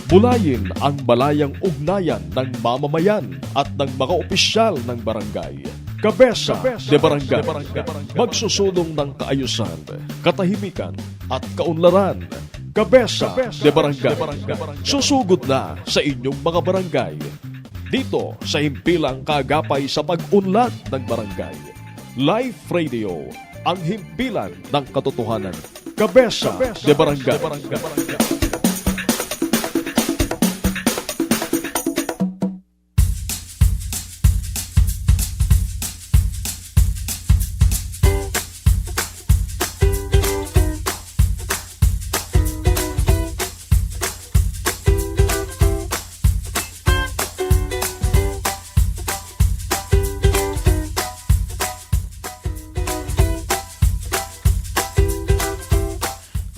Bulayin ang malayang ugnayan ng mamamayan at ng mga opisyal ng barangay. Kabesa de Barangay, magsusulong ng kaayusan, katahimikan at kaunlaran. Kabesa de Barangay, susugod na sa inyong mga barangay. Dito sa himpilang kaagapay sa pag-unlad ng barangay. Live Radio, ang himpilan ng katotohanan. Kabesa de Barangay.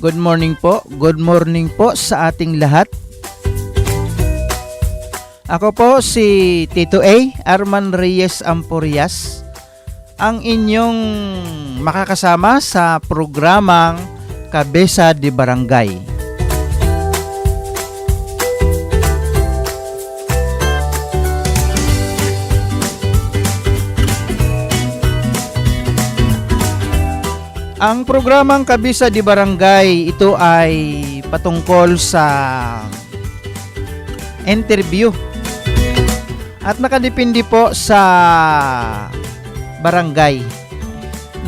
Good morning po. Good morning po sa ating lahat. Ako po si Tito A. Arman Reyes Ampurias, ang inyong makakasama sa programang Kabesa de Barangay. Ang programang Kabesa de Barangay, ito ay patungkol sa interview at nakadepende po sa barangay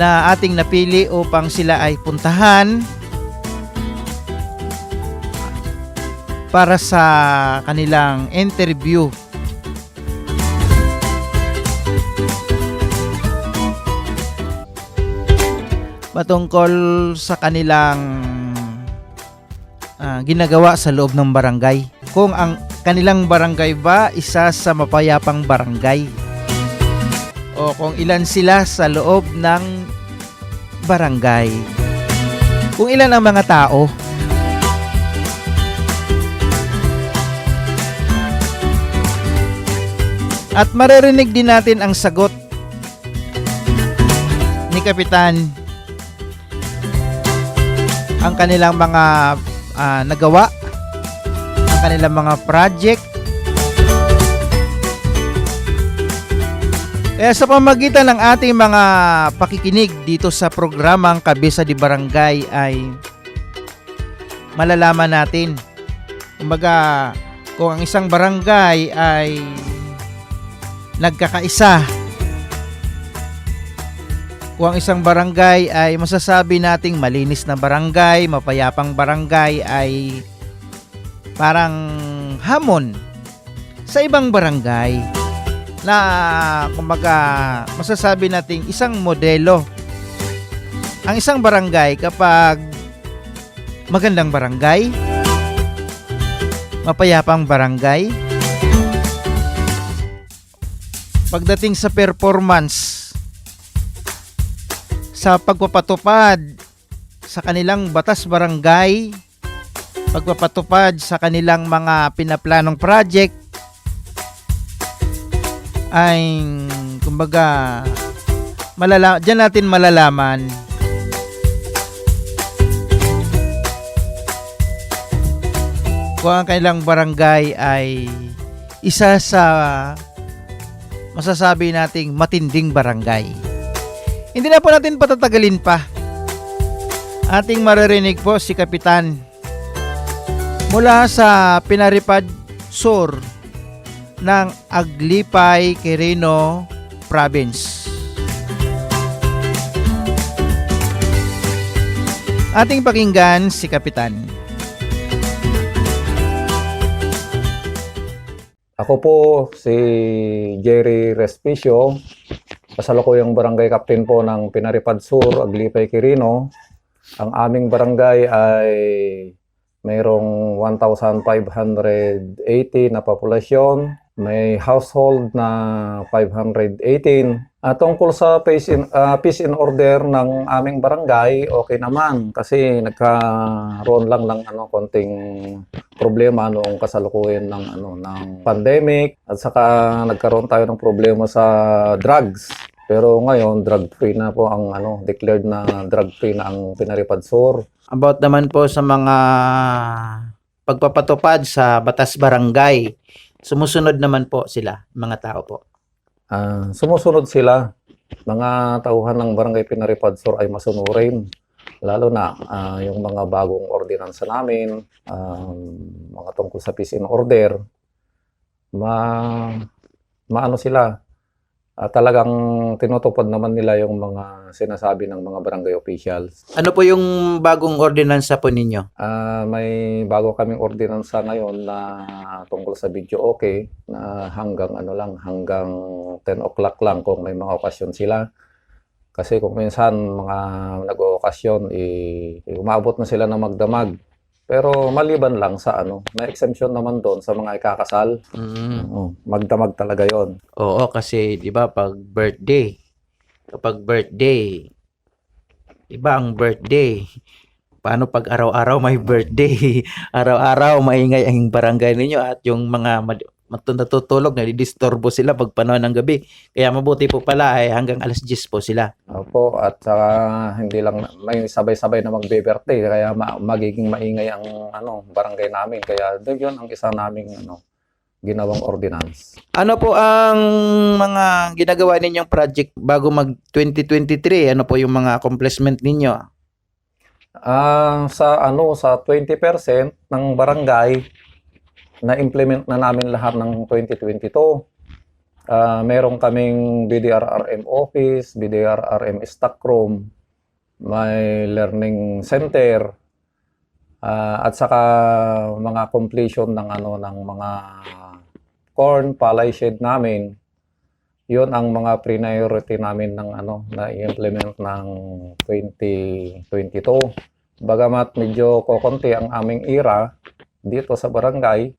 na ating napili upang sila ay puntahan para sa kanilang interview. Patungkol sa kanilang ginagawa sa loob ng barangay. Kung ang kanilang barangay ba isa sa mapayapang barangay o kung ilan sila sa loob ng barangay. Kung ilan ang mga tao. At maririnig din natin ang sagot ni Kapitan, ang kanilang mga nagawa, ang kanilang mga project. Kaya sa pamamagitan ng ating mga pakikinig dito sa programang Kabesa de Barangay ay malalaman natin, kumbaga, kung ang isang barangay ay nagkakaisa, kung ang isang barangay ay masasabi nating malinis na barangay, mapayapang barangay, ay parang hamon sa ibang barangay na kumbaga masasabi nating isang modelo ang isang barangay kapag magandang barangay, mapayapang barangay. Pagdating sa performance sa pagpapatupad sa kanilang batas barangay, pagpapatupad sa kanilang mga pinaplanong project, ay kumbaga diyan natin malalaman kung ang kanilang barangay ay isa sa masasabi nating matinding barangay. Hindi na po natin patatagalin pa. Ating maririnig po si Kapitan mula sa Pinaripad Sur ng Aglipay, Quirino Province. Ating pakinggan si Kapitan. Ako po si Jerry Respicio, kasalukuyang barangay captain po ng Pinaripad Sur, Aglipay, Quirino. Ang aming barangay ay mayroong 1,580 na populasyon, may household na 518. At tungkol sa peace and order ng aming barangay, okay naman kasi nagkaroon lang ng konting problema noong kasalukuyan ng pandemic, at saka nagkaroon tayo ng problema sa drugs. Pero ngayon, drug-free na po ang declared na drug-free na ang Pinaripad Sur. About naman po sa mga pagpapatupad sa batas barangay, sumusunod naman po sila, mga tao po. Sumusunod sila. Mga tauhan ng Barangay Pinaripadsur ay masunurin. Lalo na yung mga bagong ordinansa namin, mga tungkol sa peace and order, maano sila, talagang tinutupad naman nila yung mga sinasabi ng mga barangay officials. Ano po yung bagong ordinansa po ninyo? May bago kaming ordinansa ngayon na tungkol sa video okay na hanggang hanggang 10 o'clock lang kung may mga okasyon sila. Kasi kung minsan mga nag-ookasyon, umabot na sila ng magdamag. Pero maliban lang sa may exemption naman doon sa mga ikakasal. Magdamag talaga yon. Oo, kasi 'di ba kapag birthday, 'di ba ang birthday, paano pag araw-araw may birthday? Araw-araw maingay ang barangay ninyo at yung mga natutulog, nadidisturbo sila pag panahon ng gabi. Kaya mabuti po pala ay hanggang alas 10 po sila. Opo, at saka hindi lang may sabay-sabay na magbe-birthday kaya magiging maingay ang barangay namin. Kaya yun ang isa naming ginawang ordinance. Ano po ang mga ginagawa ninyong project bago mag 2023? Ano po yung mga accomplishment ninyo? Sa 20% ng barangay na-implement na namin lahat ng 2022. Meron kaming BDRRM office, BDRRM stock room, may learning center, at saka mga completion ng mga corn palay shed namin. Yun ang mga priority namin na i-implement ng 2022. Bagamat medyo kokonti ang aming ira dito sa barangay,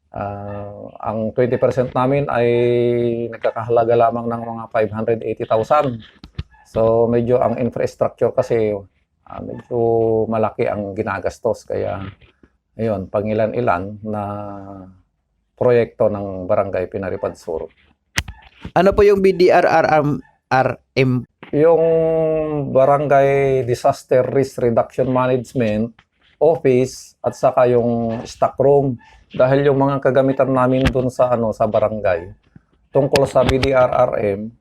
ang 20% namin ay nagkakahalaga lamang ng mga 580,000. So medyo ang infrastructure kasi medyo malaki ang ginagastos. Kaya ayun, pangilan-ilan na proyekto ng Barangay Pinaripadsur. Ano po yung BDRRM? Yung Barangay Disaster Risk Reduction Management office at saka yung stock room, dahil yung mga kagamitan namin doon sa sa barangay tungkol sa BDRRM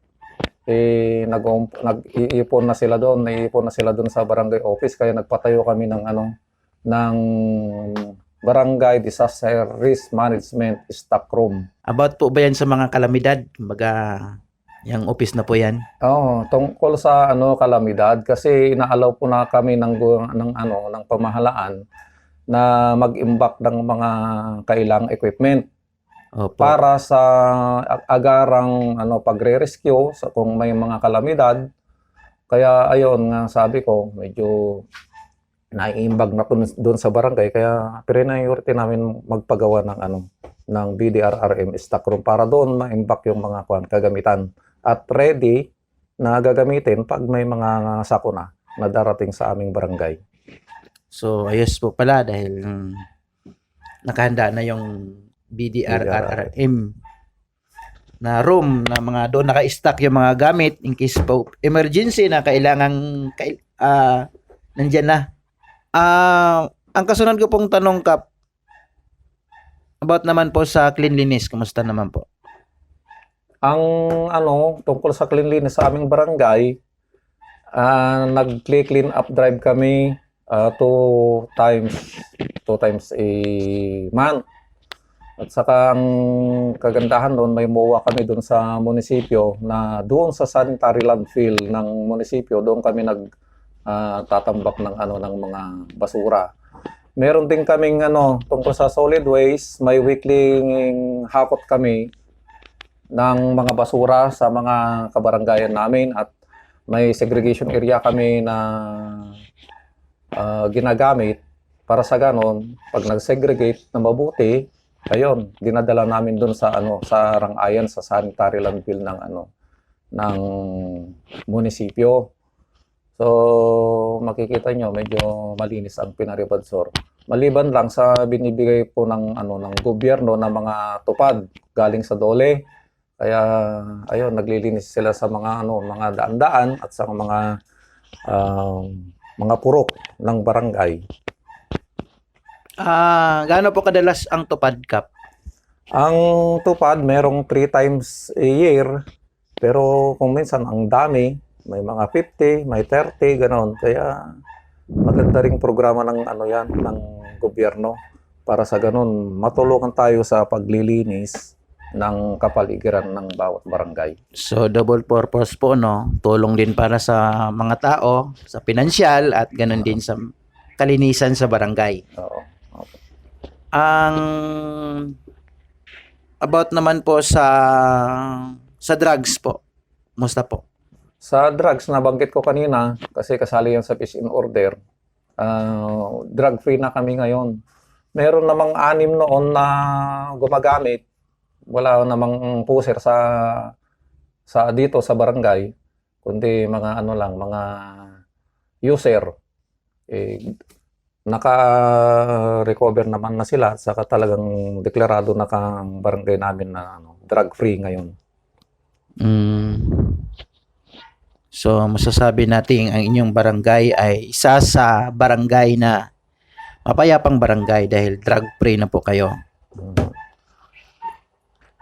nag-iipon na sila doon sa barangay office, kaya nagpatayo kami ng Barangay Disaster Risk Management stock room. About po ba yan sa mga kalamidad? Kumbaga, yung office na po yan? Oo, tungkol sa kalamidad, kasi inaalaw po na kami ng pamahalaan na mag-imbak ng mga kailang equipment. Opo. Para sa agarang pagre-rescue kung may mga kalamidad. Kaya ayon nga sabi ko, medyo naiimbag na doon sa barangay, kaya priority namin magpagawa ng BDRRM stock room para doon maimbak yung mga kagamitan at ready na gagamitin pag may mga sakuna na darating sa aming barangay. So, ayos po pala dahil nakahanda na yung BDRRM na room na mga doon naka-stack yung mga gamit in case po emergency na kailangan nandyan na. Ang kasunod ko pong tanong, Kap, about naman po sa cleanliness, kumusta naman po? Ang tungkol sa cleanliness sa aming barangay, nag-clean up drive kami two times a month. At saka ang kagandahan doon, may MOA kami doon sa munisipyo na doon sa sanitary landfill ng munisipyo, doon kami tatambak ng ng mga basura. Meron din kaming tungkol sa solid waste, may weekly hakot kami ng mga basura sa mga kabaranggayan namin at may segregation area kami na ginagamit para sa ganon, pag nag-segregate na mabuti, ayun, dinadala namin doon sa sa rangayan sa sanitary landfill ng munisipyo. So makikita nyo, medyo malinis ang Pinaripadsur. Maliban lang sa binibigay po ng gobyerno na mga tupad galing sa DOLE. Kaya ayun, naglilinis sila sa mga mga daan-daan at sa mga purok ng barangay. Gaano po kadalas ang tupad, Kap? Ang tupad, merong 3 times a year. Pero kung minsan, ang dami. May mga 50, may 30, ganon. Kaya maganda ring programa ng ano yan, ng gobyerno. Para sa ganon, matulungan tayo sa paglilinis ng kapaligiran ng bawat barangay. So double purpose po, no? Tulong din para sa mga tao, sa pinansyal at ganun din sa kalinisan sa barangay. Oo. Ang about naman po sa drugs po. Musta po? Sa drugs, nabanggit ko kanina, kasi kasali yan sa peace in order, drug-free na kami ngayon. Meron namang 6 noon na gumagamit. Wala namang puser sa dito sa barangay, kundi mga ano lang, mga user. Naka-recover naman na sila, saka talagang deklarado na kang barangay namin na drug-free ngayon. So masasabi natin ang inyong barangay ay isa sa barangay na mapayapang barangay dahil drug-free na po kayo.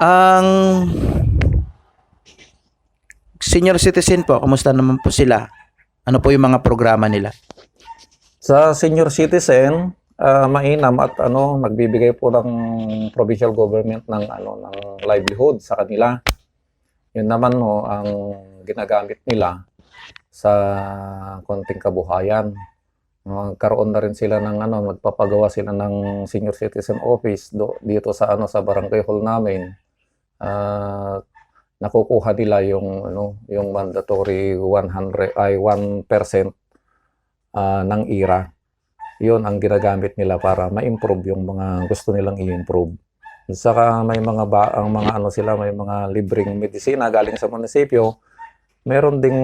Ang senior citizen po, kumusta naman po sila? Ano po yung mga programa nila? Sa senior citizen, mainam at nagbibigay po ng provincial government ng ng livelihood sa kanila. Yun naman ang ginagamit nila sa konting kabuhayan. Magkaroon na rin sila ng magpapagawa sila ng senior citizen office dito sa sa barangay hall namin. Nakukuha nila yung mandatory 1% ng IRA. Yun ang ginagamit nila para ma-improve yung mga gusto nilang i-improve. Saka may mga may mga libreng medisina galing sa munisipyo. Meron ding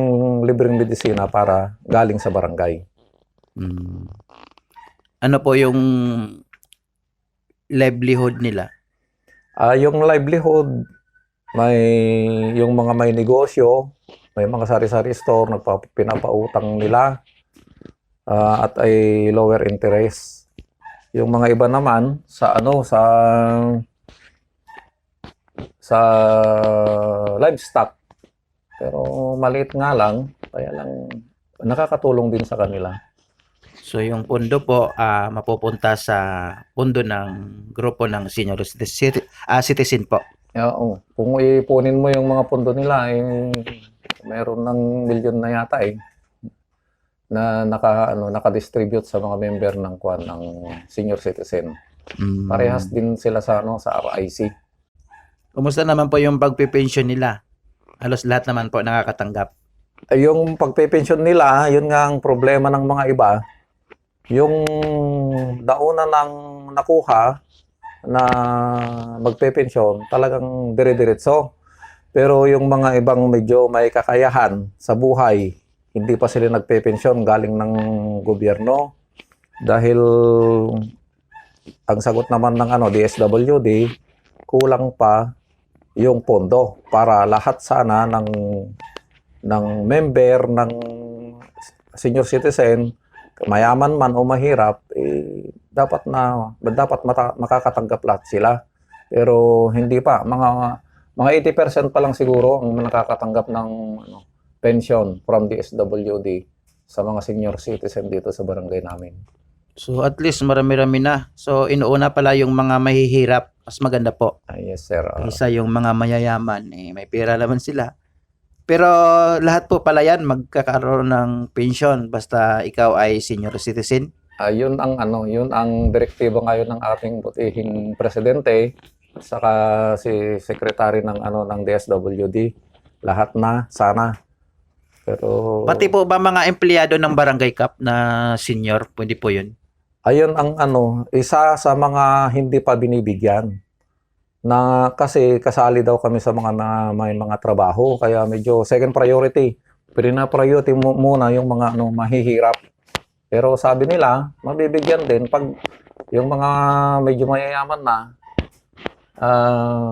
libreng medisina para galing sa barangay. Ano po yung livelihood nila? Yung livelihood, yung mga may negosyo, may mga sari-sari store, pinapautang nila at ay lower interest. Yung mga iba naman sa livestock. Pero maliit nga lang, kaya lang nakakatulong din sa kanila. So yung pondo po mapupunta sa pondo ng grupo ng senior citizen po. Oo. Kung ipunin mo yung mga pondo nila, meron ng milyon na yata na naka-distribute sa mga member ng senior citizen. Parehas din sila sa RIC. Kumusta naman po yung pagpe-pension nila? Halos lahat naman po nakakatanggap. Yung pagpe-pension nila, yun nga ang problema ng mga iba. Yung dauna ng nakuha na magpe-pension, talagang dire-diretso. Pero yung mga ibang medyo may kakayahan sa buhay, hindi pa sila nagpe-pension galing ng gobyerno. Dahil ang sagot naman ng DSWD, kulang pa yung pondo para lahat sana ng member ng senior citizen, mayaman man o mahirap, dapat makakatanggap lahat sila. Pero hindi pa, mga 80% pa lang siguro ang nakakatanggap ng pension from DSWD sa mga senior citizen dito sa barangay namin. So at least marami-rami na. So inuuna pala yung mga mahihirap, mas maganda po. Yes sir. Isa yung mga mayayaman, may pera naman sila. Pero lahat po pala yan magkakaroon ng pension basta ikaw ay senior citizen. Yun ang direktibo ngayon ng ating butihing presidente saka si secretary ng DSWD. Lahat na sana. Pero Pati po ba mga empleyado ng Barangay Cup na senior, pwede po yun? ayun ang isa sa mga hindi pa binibigyan. Na kasi kasali daw kami sa mga may mga trabaho, kaya medyo second priority. Priority muna yung mga mahihirap. Pero sabi nila, mabibigyan din pag yung mga medyo mayayaman na,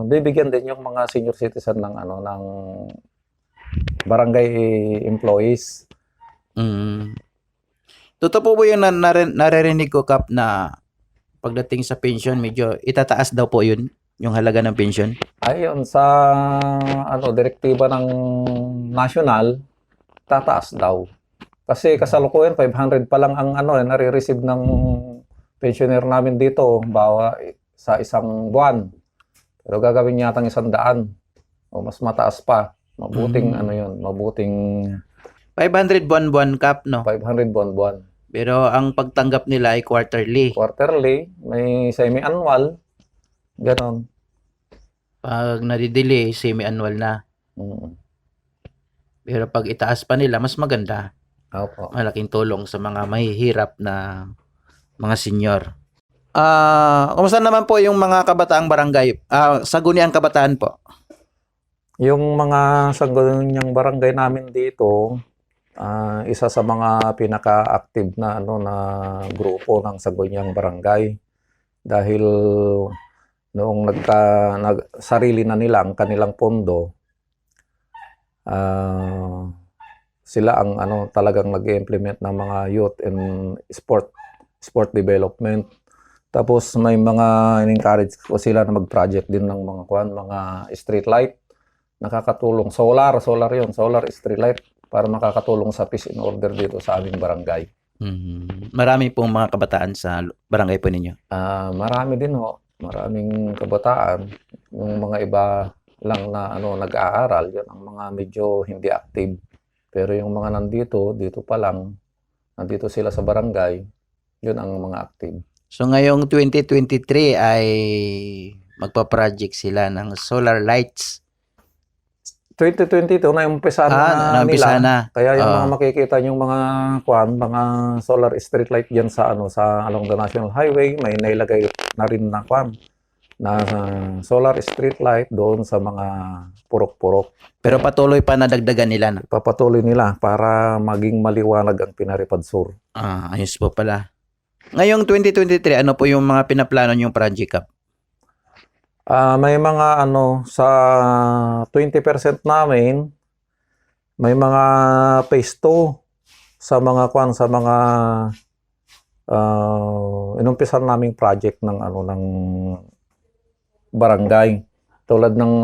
bibigyan din yung mga senior citizen ng ng barangay employees. Totoo po ba yung naririnig ko, Kap, na pagdating sa pension, medyo itataas daw po yun, yung halaga ng pension. Ayon sa direktiba ng national, tataas daw. Kasi kasalukuyan 500 pa lang ang nare-receive ng pensioner namin dito sa isang buwan. Pero gagawin yatang 100 o mas mataas pa. Mabuting mabuting 500 buwan-buwan, Kap, no? 500 buwan-buwan. Pero ang pagtanggap nila ay quarterly. Quarterly, may semi-annual, ganon. Pag nadidelay, semi-annual na. Mm. Pero pag itaas pa nila, mas maganda. Opo. Malaking tulong sa mga mahihirap na mga senior. Kumusta naman po yung mga kabataang barangay? Saguniang kabataan po. Yung mga sangguniang barangay namin dito, isa sa mga pinaka-active na na grupo ng sangguniang barangay dahil noong sarili na nila ang kanilang pondo, sila ang talagang nag-implement ng mga youth and sport development. Tapos may mga encourage ko sila na mag-project din ng mga street light. Nakakatulong solar street light para makakatulong sa peace and order dito sa aming barangay. Marami pong mga kabataan sa barangay po ninyo. Marami din ho. Maraming kabataan. Yung mga iba lang na nag-aaral, yun ang mga medyo hindi active. Pero yung mga nandito pa lang, nandito sila sa barangay, yun ang mga active. So ngayong 2023 ay magpa-project sila ng solar lights. 2022 na umpisa na umpisa nila. na. Kaya yung mga makikita yung mga solar street light diyan sa along the National Highway, may nailagay na rin na solar street light doon sa mga purok-purok. Pero patuloy pa nadagdagan nila. Papatuloy nila para maging maliwanag ang Pinaripad Sur. Ayos po pala. Ngayong 2023, ano po yung mga pinaplano niyong project, Kap? May mga sa 20% namin, may mga phase 2 sa mga inumpisan naming project ng barangay. Tulad ng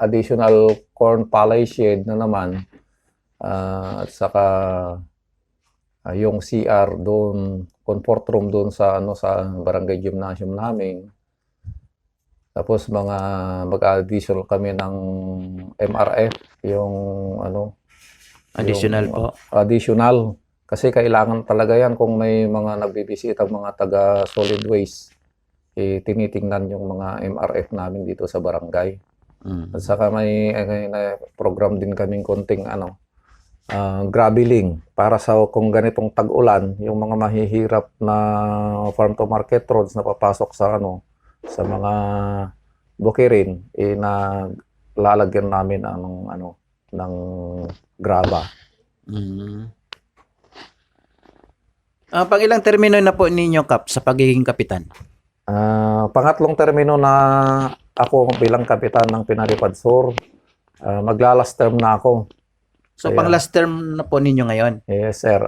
additional corn palay shed na naman, at saka yung CR doon, comfort room doon sa barangay gymnasium namin. Tapos mag-additional kami ng MRF, yung Additional po. Additional. Kasi kailangan talaga yan kung may mga nagbibisita mga taga solid waste. Tinitingnan yung mga MRF namin dito sa barangay. At saka may program din kaming konting graveling para sa kung ganitong tag-ulan, yung mga mahihirap na farm to market roads na papasok sa mga bukirin, na lalagyan namin ng graba. Pang ilang termino na po ninyo, Kap, sa pagiging kapitan? Pangatlong termino na ako bilang kapitan ng Pinaripad Sur. Magla-last term na ako. So, pang last term na po ninyo ngayon? Yes, sir.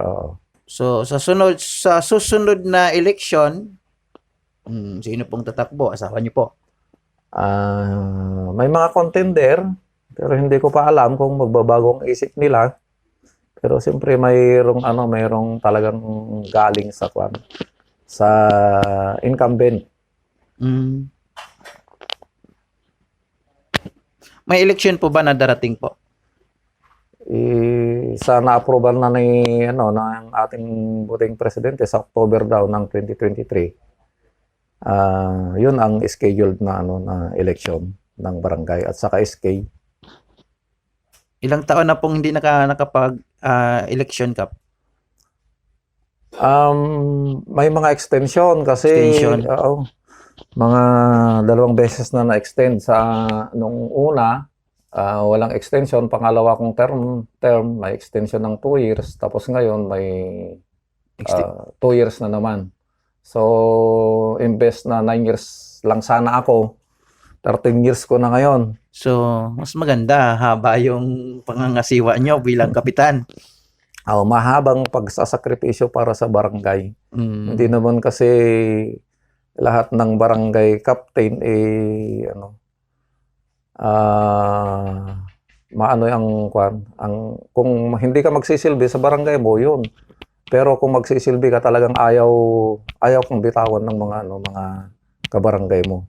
So, sa susunod na election, sino pong tatakbo? Asawa niyo po? May mga contender, pero hindi ko pa alam kung magbabago ang isip nila. Pero siyempre mayroong talagang galing sa incumbent. May election po ba na darating po? Sana approval na ng ating buting presidente sa October daw ng 2023. Yun ang scheduled na election ng barangay at saka SK. Ilang taon na pong hindi nakapag-election, Kap? May mga extension kasi mga 2 beses na na-extend nung una, walang extension. Pangalawa kong term may extension ng 2 years, tapos ngayon may 2 years na naman. So, imbes na 9 years lang sana ako, 13 years ko na ngayon. So, mas maganda, haba yung pangangasiwa nyo bilang kapitan. Mahabang pagsasakripisyo para sa barangay. Hindi naman kasi lahat ng barangay captain maano ang kung hindi ka magsisilbi sa barangay mo yun. Pero kung magsisilbi ka talagang ayaw kang bitawan ng mga kabarangay mo.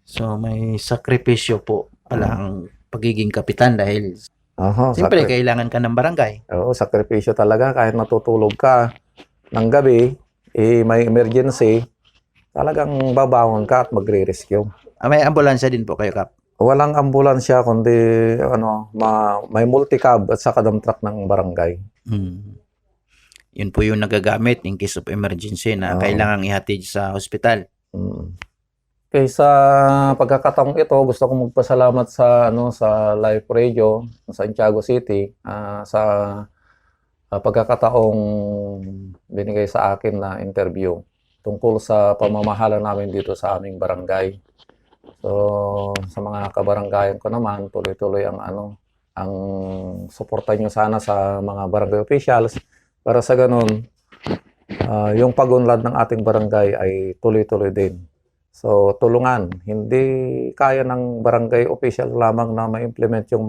So may sakripisyo po pala ang pagiging kapitan dahil Aha, siyempre kailangan ka ng barangay. Oo, sakripisyo talaga kahit natutulog ka ng gabi, may emergency, talagang babangon ka at magre-rescue. May ambulansya din po kayo, Kap? Walang ambulansya kundi may multi-cab at saka dump truck ng barangay. Yun po yung nagagamit in case of emergency na kailangang ihatid sa hospital. Okay, sa pagkakataong ito, gusto kong magpasalamat sa Live Radio sa Santiago City sa pagkakataong binigay sa akin na interview tungkol sa pamamahala namin dito sa aming barangay. So, sa mga kabaranggayan ko naman, tuloy-tuloy ang suporta nyo sana sa mga barangay officials para sa ganun, yung pag-unlad ng ating barangay ay tuloy-tuloy din. So, tulungan. Hindi kaya ng barangay official lamang na ma-implement yung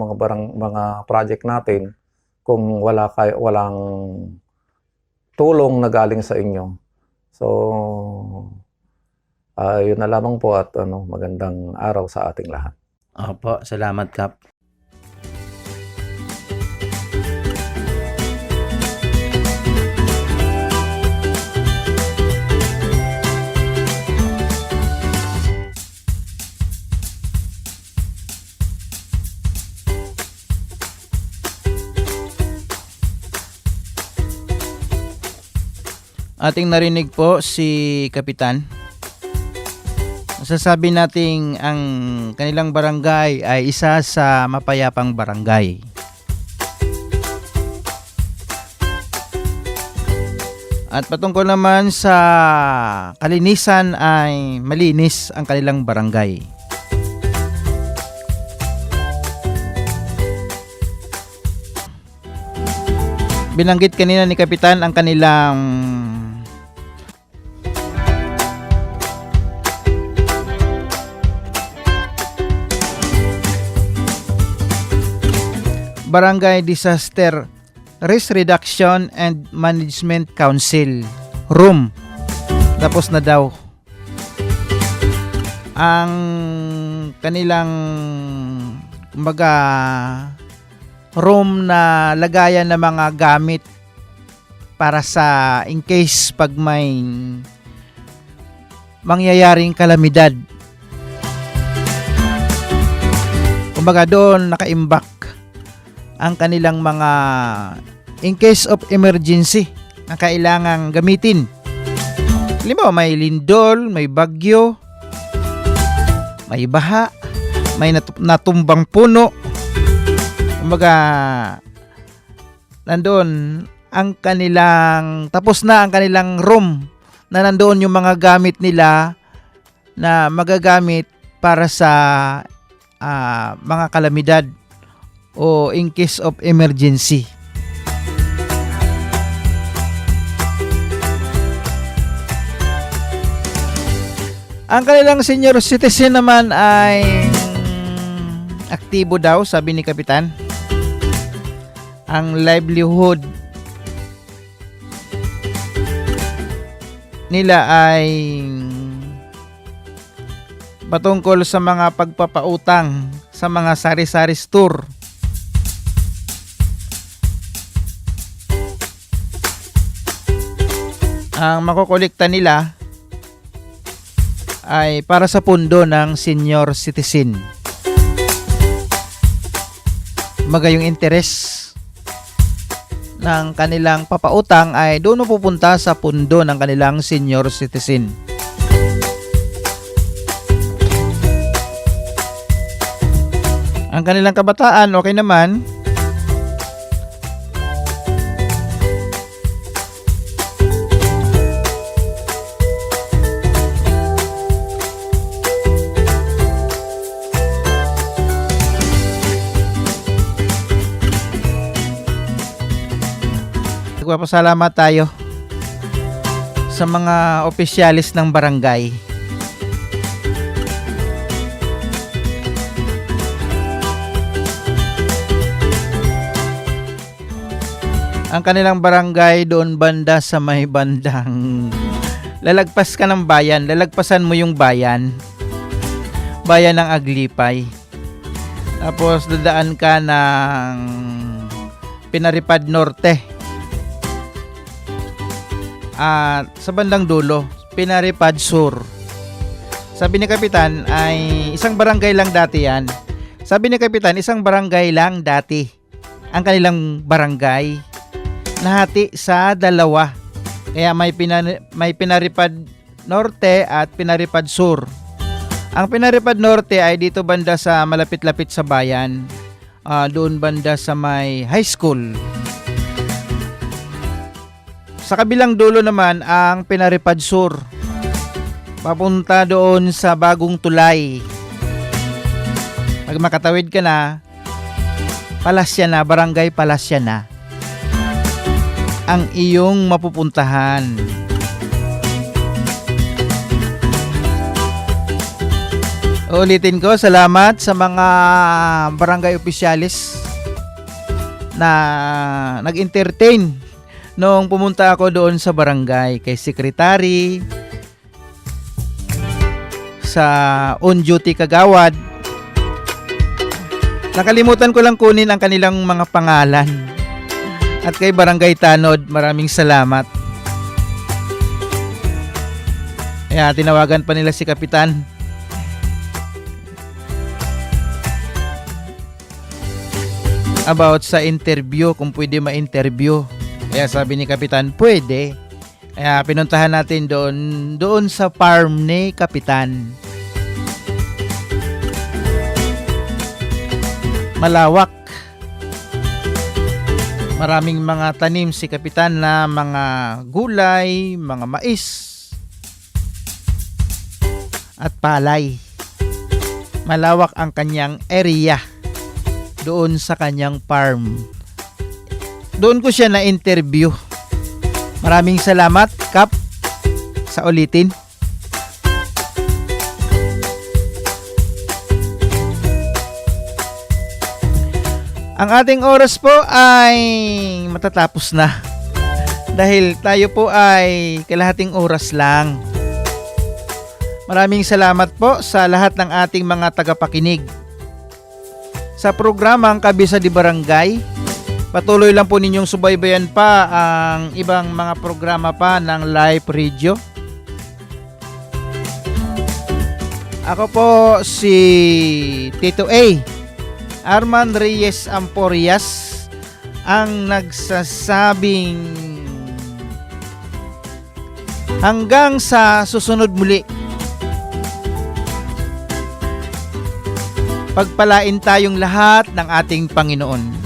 mga project natin kung walang tulong na galing sa inyo. So, yun na lamang po at magandang araw sa ating lahat. Opo, salamat, Kap. Ating narinig po si Kapitan. Masasabi nating ang kanilang barangay ay isa sa mapayapang barangay. At patungkol naman sa kalinisan ay malinis ang kanilang barangay. Binanggit kanina ni Kapitan ang kanilang Barangay Disaster Risk Reduction and Management Council room. Tapos na daw ang kanilang room na lagayan ng mga gamit para sa in case pag may mangyayaring kalamidad. Kumbaga doon nakaimbak ang kanilang mga in case of emergency na kailangang gamitin. Halimbawa, may lindol, may bagyo, may baha, may natumbang puno. Kumbaga, nandoon ang kanilang, tapos na ang kanilang room na nandoon yung mga gamit nila na magagamit para sa mga kalamidad o in case of emergency. Ang kanilang senior citizen naman ay aktibo daw, sabi ni Kapitan. Ang livelihood nila ay patungkol sa mga pagpapautang sa mga sari-sari store. Ang makokolekta nila ay para sa pundo ng senior citizen. Yung interest ng kanilang papautang ay doon pupunta sa pundo ng kanilang senior citizen. Ang kanilang kabataan, okay naman. Nagpapasalamat tayo sa mga opisyalis ng barangay. Ang kanilang barangay doon banda sa may bandang lalagpas ka ng bayan, lalagpasan mo yung bayan ng Aglipay. Tapos dadaan ka ng Pinaripad Norte. At sa bandang dulo, Pinaripad Sur. Sabi ni Kapitan ay isang barangay lang dati yan. Sabi ni Kapitan, isang barangay lang dati ang kanilang barangay. Nahati sa dalawa. Kaya may Pinaripad Norte at Pinaripad Sur. Ang Pinaripad Norte ay dito banda sa malapit-lapit sa bayan. Doon banda sa may high school. Sa kabilang dulo naman ang Pinaripad Sur. Papunta doon sa Bagong Tulay. Pag makatawid ka na, Palasya na, Barangay Palasya na ang iyong mapupuntahan. Ulitin ko, salamat sa mga barangay opisyalis na nag-entertain nung pumunta ako doon sa barangay. Kay Secretary, sa on-duty kagawad. Nakalimutan ko lang kunin ang kanilang mga pangalan. At kay Barangay Tanod, maraming salamat. Kaya tinawagan pa nila si Kapitan. About sa interview, kung pwede ma-interview. Kaya sabi ni Kapitan, pwede. Kaya pinuntahan natin doon sa farm ni Kapitan. Malawak. Maraming mga tanim si Kapitan na mga gulay, mga mais at palay. Malawak ang kanyang area doon sa kanyang farm. Doon ko siya na-interview. Maraming salamat, Kap, sa ulitin. Ang ating oras po ay matatapos na. Dahil tayo po ay kalahating oras lang. Maraming salamat po sa lahat ng ating mga tagapakinig. Sa programang Kabisa di Barangay, patuloy lang po ninyong subaybayan pa ang ibang mga programa pa ng Live Radio. Ako po si Tito A. Arman Reyes Amporias ang nagsasabing hanggang sa susunod muli. Pagpalain tayong lahat ng ating Panginoon.